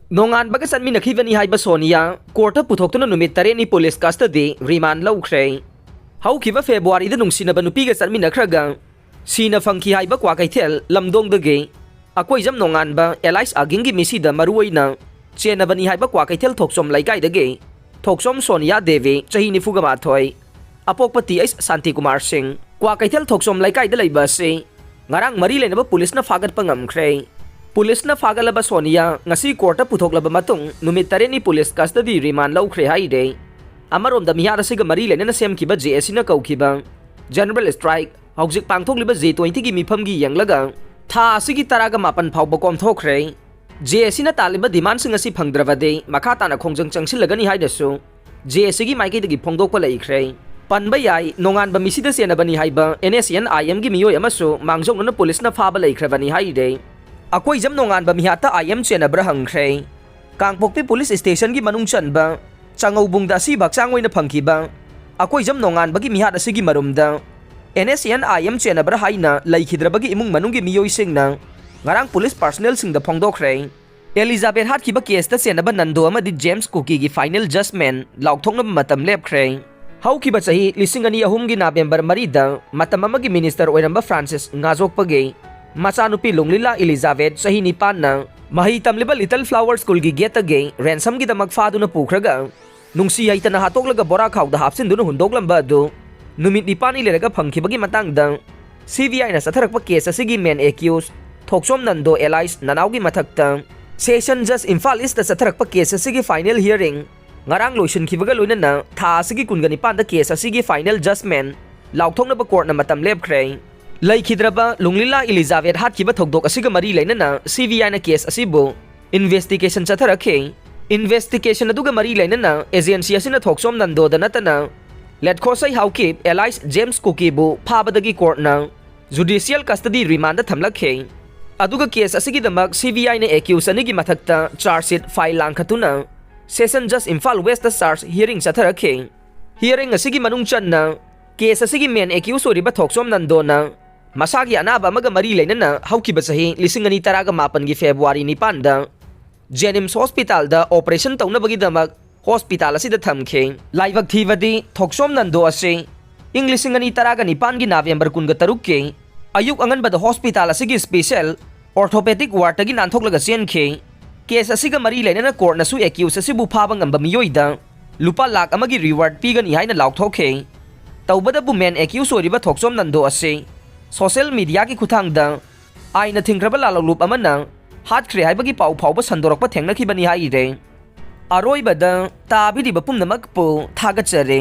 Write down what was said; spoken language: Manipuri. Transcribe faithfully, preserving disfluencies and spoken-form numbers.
ꯅꯣꯡꯉꯥꯟꯕꯒ ꯆꯠꯃꯤꯟꯅꯈꯤꯕꯅꯤ ꯍꯥꯏꯕ ꯁꯣꯅꯤꯌꯥ ꯀꯣꯔꯠꯇ ꯄꯨꯊꯣꯛꯇꯨꯅ ꯅꯨꯃꯤꯠ ꯇꯔꯦꯠꯅꯤ ꯄꯨꯂꯤꯁ ꯀꯁꯇꯗꯤ ꯔꯤꯃꯥꯟ ꯂꯧꯈ꯭ꯔꯦ꯫ ꯍꯧꯈꯤꯕ ꯐꯦꯕ꯭ꯔꯨꯋꯥꯔꯤꯗ ꯅꯨꯡꯁꯤꯅꯕ ꯅꯨꯄꯤꯒ ꯆꯠꯃꯤꯟꯅꯈ꯭ꯔꯒ ꯁꯤꯅ ꯐꯪꯈꯤ ꯍꯥꯏꯕ ꯀ꯭ꯋꯥꯀꯩꯊꯦꯜ ꯂꯝꯗꯣꯡꯗꯒꯤ ꯑꯀꯣꯏꯖꯝ ꯅꯣꯡꯉꯥꯟꯕ ꯑꯦꯂꯥꯏꯁ ꯑꯥꯒꯤꯡꯒꯤ ꯃꯤꯁꯤꯗ ꯃꯔꯨꯑꯣꯏꯅ ꯆꯦꯟꯅꯕꯅꯤ ꯍꯥꯏꯕ ꯀ꯭ꯋꯥꯀꯩꯊꯦꯜ ꯊꯣꯛꯆꯣꯝ ꯂꯩꯀꯥꯏꯗꯒꯤ ꯊꯣꯛꯆꯣꯝ ꯁꯣꯅꯤꯌꯥ ꯗꯦꯕꯤ, ꯆꯍꯤ ꯅꯤꯐꯨꯒ ꯃꯥꯊꯣꯏ, ꯑꯄꯣꯛꯄ ꯇꯤ ꯑꯩꯆ ꯁꯥꯟꯇꯤꯀꯨꯃꯥꯔ ꯁꯤꯡ, ꯀ꯭ꯋꯥꯀꯩꯊꯦꯜ ꯊꯣꯛꯆꯣꯝ ꯂꯩꯀꯥꯏꯗ ꯂꯩꯕ ꯑꯁꯤ ꯉꯔꯥꯡ ꯃꯔꯤ ꯂꯩꯅꯕ ꯄꯨꯂꯤꯁꯅ ꯐꯥꯒꯠꯄ ꯉꯝꯈ꯭ꯔꯦ꯫ ꯄꯨꯂꯤꯁꯅ ꯐꯥꯒꯠꯂꯕ ꯁꯣꯅꯤꯌꯥ ꯉꯁꯤ ꯀꯣꯔꯠꯇ ꯄꯨꯊꯣꯛꯂꯕ ꯃꯇꯨꯡ ꯅꯨꯃꯤꯠ ꯇꯔꯦꯠꯅꯤ ꯄꯨꯂꯤꯁ ꯀꯁꯇꯗꯤ ꯔꯤꯃꯥꯟ ꯂꯧꯈ꯭ꯔꯦ ꯍꯥꯏꯔꯦ꯫ ꯑꯃꯔꯣꯝꯗ ꯃꯤꯍꯥꯠ ꯑꯁꯤꯒ ꯃꯔꯤ ꯂꯩꯅꯅ ꯁꯦꯝꯈꯤꯕ ꯖꯦ ꯑꯦ ꯁꯤꯅ ꯀꯧꯈꯤꯕ ꯖꯦꯅꯔꯦꯜ ꯁ꯭ꯇ꯭ꯔꯥꯏꯛ, ꯍꯧꯖꯤꯛ ꯄꯥꯡꯊꯣꯛꯂꯤꯕ ꯖꯦ ꯇ꯭ꯋꯦꯟꯇꯤꯒꯤ ꯃꯤꯐꯝꯒꯤ ꯌꯦꯡꯂꯒ ꯊꯥ ꯑꯁꯤꯒꯤ ꯇꯔꯥꯒ ꯃꯥꯄꯟ ꯐꯥꯎꯕ ꯀꯣꯝꯊꯣꯛꯈ꯭ꯔꯦ꯫ ꯖꯦ ꯑꯦ ꯁꯤꯅ ꯇꯥꯜꯂꯤꯕ ꯗꯤꯃꯥꯟꯁꯤꯡ ꯑꯁꯤ ꯐꯪꯗ꯭ꯔꯕꯗꯤ ꯃꯈꯥ ꯇꯥꯅ ꯈꯣꯡꯖꯪ ꯆꯪꯁꯤꯜꯂꯒꯅꯤ ꯍꯥꯏꯅꯁꯨ ꯖꯦ ꯑꯦ ꯁꯤꯒꯤ ꯃꯥꯏꯀꯩꯗꯒꯤ ꯐꯣꯡꯗꯣꯛꯄ ꯂꯩꯈ꯭ꯔꯦ꯫ ꯄꯟꯕ ꯌꯥꯏ, ꯅꯣꯡꯉꯥꯟꯕ ꯃꯤꯁꯤꯗ ꯆꯦꯟꯅꯕꯅꯤ ꯍꯥꯏꯕ ꯑꯦꯟ ꯑꯦꯁ ꯑꯦꯟ ꯑꯥꯏ ꯑꯦꯝꯒꯤ ꯃꯤꯑꯣꯏ ꯑꯃꯁꯨ ꯃꯥꯡꯖꯧꯅꯅ ꯄꯨꯂꯤꯁꯅ ꯐꯥꯕ ꯂꯩꯈ꯭ꯔꯕꯅꯤ ꯍꯥꯏꯔꯦ꯫ ꯑꯀꯣꯏꯖꯝ ꯅꯣꯡꯉꯥꯟꯕ ꯃꯤꯍꯥꯠꯇ ꯑꯥꯏ ꯑꯦꯝ ꯆꯦꯟꯅꯕ꯭ꯔꯥ ꯍꯪꯈ꯭ꯔꯦ꯫ ꯀꯥꯡꯄꯣꯛꯄꯤ ꯄꯨꯂꯤꯁ ꯁ꯭ꯇꯦꯁꯟꯒꯤ ꯃꯅꯨꯡ ꯆꯟꯕ ꯆꯥꯉꯧꯕꯨꯡꯗ ꯑꯁꯤꯕ ꯍꯛꯆꯥꯡ ꯑꯣꯏꯅ ꯐꯪꯈꯤꯕ ꯑꯀꯣꯏꯖꯝ ꯅꯣꯡꯉꯥꯟꯕꯒꯤ ꯃꯤꯍꯥꯠ ꯑꯁꯤꯒꯤ ꯃꯔꯨꯝꯗ N S N I M ꯆꯦꯟꯅꯕ꯭ꯔꯥ ꯍꯥꯏꯅ ꯂꯩꯈꯤꯗ꯭ꯔꯕꯒꯤ ꯏꯃꯨꯡ ꯃꯅꯨꯡꯒꯤ ꯃꯤꯑꯣꯏꯁꯤꯡꯅ ꯉꯔꯥꯡ ꯄꯨꯂꯤꯁ ꯄꯥꯔꯁꯅꯦꯜꯁꯤꯡꯗ ꯐꯣꯡꯗꯣꯛꯈ꯭ꯔꯦ꯫ ꯑꯦꯂꯤꯖꯥꯕꯦꯊ ꯍꯥꯠꯈꯤꯕ ꯀꯦꯁꯇ ꯆꯦꯟꯅꯕ ꯅꯟꯗꯣ ꯑꯃꯗꯤ ꯖꯦꯝꯁ ꯀꯨꯀꯤꯒꯤ ꯐꯥꯏꯅꯦꯜ ꯖꯖꯃꯦꯟ ꯂꯥꯎꯊꯣꯛꯅꯕ ꯃꯇꯝ ꯂꯦꯞꯈ꯭ꯔꯦ꯫ ꯍꯧꯈꯤꯕ ꯆꯍꯤ ꯂꯤꯁꯤꯡ ꯑꯅꯤ ꯑꯍꯨꯝꯒꯤ ꯅꯕꯦꯝꯕꯔ ꯃꯔꯤꯗ ꯃꯇꯝ ꯑꯃꯒꯤ ꯃꯤꯅꯤꯁꯇꯔ ꯑꯣꯏꯔꯝꯕ ꯐ꯭ꯔꯥꯟꯁꯤꯁ ꯉꯥꯖꯣꯛꯄꯒꯤ ꯃꯆꯥꯅꯨꯄꯤ ꯂꯨꯡꯂꯤꯂꯥ ꯏꯂꯤꯖꯥꯕꯦꯊ, ꯆꯍꯤ ꯅꯤꯄꯥꯟꯅ, ꯃꯍꯩ ꯇꯝꯂꯤꯕ ꯂꯤꯇꯜ ꯐ꯭ꯂꯥꯋꯔ ꯁ꯭ꯀꯨꯜꯒꯤ ꯒꯦꯠꯇꯒꯤ ꯔꯦꯟꯁꯝꯒꯤꯗꯃꯛ ꯐꯥꯗꯨꯅ ꯄꯨꯈ꯭ꯔꯒ ꯅꯨꯡꯁꯤ ꯍꯩꯇꯅ ꯍꯥꯠꯇꯣꯛꯂꯒ ꯕꯣꯔꯥ ꯈꯥꯎꯗ ꯍꯥꯞꯆꯤꯟꯗꯨꯅ ꯍꯨꯟꯗꯣꯛꯂꯝꯕ ꯑꯗꯨ ꯅꯨꯃꯤꯠ ꯅꯤꯄꯥꯟꯅꯤ ꯂꯩꯔꯒ ꯐꯪꯈꯤꯕꯒꯤ ꯃꯇꯥꯡꯗ ꯁꯤ ꯕꯤ ꯑꯥꯏꯅ ꯆꯠꯊꯔꯛꯄ ꯀꯦꯁ ꯑꯁꯤꯒꯤ ꯃꯦꯟ ꯑꯦꯀ꯭ꯌꯨꯁ ꯊꯣꯛꯆꯣꯝ ꯅꯟꯗꯣ ꯑꯦꯂꯥꯏꯁ ꯅꯅꯥꯎꯒꯤ ꯃꯊꯛꯇ ꯁꯦꯁꯟ ꯖꯖ ꯏꯝꯐꯥꯜ ꯏꯁꯇ ꯆꯠꯊꯔꯛꯄ ꯀꯦꯁ ꯑꯁꯤꯒꯤ ꯐꯥꯏꯅꯦꯜ ꯍꯤꯌꯔꯤꯡ ꯉꯔꯥꯡ ꯂꯣꯏꯁꯤꯟꯈꯤꯕꯒ ꯂꯣꯏꯅꯅ ꯊꯥ ꯑꯁꯤꯒꯤ ꯀꯨꯟꯒ ꯅꯤꯄꯥꯟꯗ ꯀꯦꯁ ꯑꯁꯤꯒꯤ ꯐꯥꯏꯅꯦꯜ ꯖꯖꯃꯦꯟ ꯂꯥꯎꯊꯣꯛꯅꯕ ꯀꯣꯔꯠꯅ ꯃꯇꯝ ꯂꯦꯞꯈ꯭ꯔꯦ꯫ ꯂꯩꯈꯤꯗ꯭ꯔꯕ ꯂꯨꯡꯂꯤꯂꯥ ꯏꯂꯤꯖꯥꯕꯦꯊ ꯍꯥꯠꯈꯤꯕ ꯊꯧꯗꯣꯛ ꯑꯁꯤꯒ ꯃꯔꯤ ꯂꯩꯅꯅ ꯁꯤ ꯕꯤ ꯑꯥꯏꯅ ꯀꯦꯁ ꯑꯁꯤꯕꯨ ꯏꯟꯚꯦꯁꯇꯤꯒꯦꯁꯟ ꯆꯠꯊꯔꯛꯈꯤ꯫ ꯏꯟꯚꯦꯁꯇꯤꯒꯦꯁꯟ ꯑꯗꯨꯒ ꯃꯔꯤ ꯂꯩꯅꯅ ꯑꯦꯖꯦꯟꯁꯤ ꯑꯁꯤꯅ ꯊꯣꯛꯆꯣꯝ ꯅꯟꯗꯣꯗ ꯅꯠꯇꯅ ꯂꯦꯠꯈꯣꯁꯩ ꯍꯥꯎꯀꯤꯞ ꯑꯦꯂꯥꯏꯁ ꯖꯦꯝꯁ ꯀꯨꯀꯤꯕꯨ ꯐꯥꯕꯗꯒꯤ ꯀꯣꯔꯠꯅ ꯖꯨꯗꯤꯁꯤꯌꯦꯜ ꯀꯁꯇꯗꯤ ꯔꯤꯃꯥꯟꯗ ꯊꯝꯂꯛꯈꯤ꯫ ꯑꯗꯨꯒ ꯀꯦꯁ ꯑꯁꯤꯒꯤꯗꯃꯛ ꯁꯤ ꯕꯤ ꯑꯥꯏꯅ ꯑꯦꯀ꯭ꯌꯨꯁ ꯑꯅꯤꯒꯤ ꯃꯊꯛꯇ ꯆꯥꯔꯖ ꯁꯤꯠ ꯐꯥꯏꯜ ꯂꯥꯡꯈꯠꯇꯨꯅ ꯁꯦꯁꯟ ꯖꯖ ꯏꯝꯐꯥꯜ ꯋꯦꯁꯇ ꯆꯥꯔꯖ ꯍꯤꯌꯔꯤꯡ ꯆꯠꯊꯔꯛꯈꯤ꯫ ꯍꯤꯌꯔꯤꯡ ꯑꯁꯤꯒꯤ ꯃꯅꯨꯡ ꯆꯟꯅ ꯀꯦꯁ ꯑꯁꯤꯒꯤ ꯃꯦꯟ ꯑꯦꯀ꯭ꯌꯨꯁ ꯑꯣꯏꯔꯤꯕ ꯊꯣꯛꯆꯣꯝ ꯅꯟꯗꯣꯅ ꯃꯁꯥꯒꯤ ꯑꯅꯥꯕ ꯑꯃꯒ ꯃꯔꯤ ꯂꯩꯅꯅ ꯍꯧꯈꯤꯕ ꯆꯍꯤ ꯂꯤꯁꯤꯡ ꯑꯅꯤ ꯇꯔꯥꯒ ꯃꯥꯄꯟꯒꯤ ꯐꯦꯕ꯭ꯔꯨꯋꯥꯔꯤ ꯅꯤꯄꯥꯟꯗ ꯖꯦꯅꯤꯝꯁ ꯍꯣꯁꯄꯤꯇꯥꯜꯗ ꯑꯣꯄꯔꯦꯁꯟ ꯇꯧꯅꯕꯒꯤꯗꯃꯛ ꯍꯣꯁꯄꯤꯇꯥꯜ ꯑꯁꯤꯗ ꯊꯝꯈꯤ꯫ ꯂꯥꯏꯕꯛ ꯊꯤꯕꯗꯤ, ꯊꯣꯛꯆꯣꯝ ꯅꯟꯗꯣ ꯑꯁꯤ ꯏꯪ ꯂꯤꯁꯤꯡ ꯑꯅꯤ ꯇꯔꯥꯒ ꯅꯤꯄꯥꯟꯒꯤ ꯅꯕꯦꯝꯕꯔ ꯀꯨꯟꯒ ꯇꯔꯨꯛꯀꯤ ꯑꯌꯨꯛ ꯑꯉꯟꯕꯗ ꯍꯣꯁꯄꯤꯇꯥꯜ ꯑꯁꯤꯒꯤ ꯁ꯭ꯄꯦꯁꯦꯜ ꯑꯣꯔꯊꯣꯄꯦꯗꯤꯛ ꯋꯥꯔꯗꯇꯒꯤ ꯅꯥꯟꯊꯣꯛꯂꯒ ꯆꯦꯟꯈꯤ꯫ ꯀꯦꯁ ꯑꯁꯤꯒ ꯃꯔꯤ ꯂꯩꯅꯅ ꯀꯣꯔꯠꯅꯁꯨ ꯑꯦꯀ꯭ꯌꯨꯁ ꯑꯁꯤꯕꯨ ꯐꯥꯕ ꯉꯝꯕ ꯃꯤꯑꯣꯏꯗ ꯂꯨꯄꯥ ꯂꯥꯈ ꯑꯃꯒꯤ ꯔꯤꯋꯥꯔꯗ ꯄꯤꯒꯅꯤ ꯍꯥꯏꯅ ꯂꯥꯎꯊꯣꯛꯈꯤ꯫ ꯇꯧꯕꯗꯕꯨ ꯃꯦꯟ ꯑꯦꯀ꯭ꯌꯨꯁ ꯑꯣꯏꯔꯤꯕ ꯊꯣꯛꯆꯣꯝ ꯅꯟꯗꯣ ꯑꯁꯤ ꯁꯣꯁꯤꯌꯦꯜ ꯃꯤꯗꯤꯌꯥꯒꯤ ꯈꯨꯠꯊꯥꯡꯗ ꯑꯥꯏꯟꯅ ꯊꯤꯡꯈ꯭ꯔꯕ ꯂꯥꯜꯍꯧꯂꯨꯞ ꯑꯃꯅ ꯍꯥꯠꯈ꯭ꯔꯦ ꯍꯥꯏꯕꯒꯤ ꯄꯥꯎ ꯐꯥꯎꯕ ꯁꯟꯗꯣꯔꯛꯄ ꯊꯦꯡꯅꯈꯤꯕꯅꯤ ꯍꯥꯏꯔꯦ꯫ ꯑꯔꯣꯏꯕꯗ ꯇꯥꯕꯤꯔꯤꯕ ꯄꯨꯝꯅꯃꯛꯄꯨ ꯊꯥꯒꯠꯆꯔꯤ꯫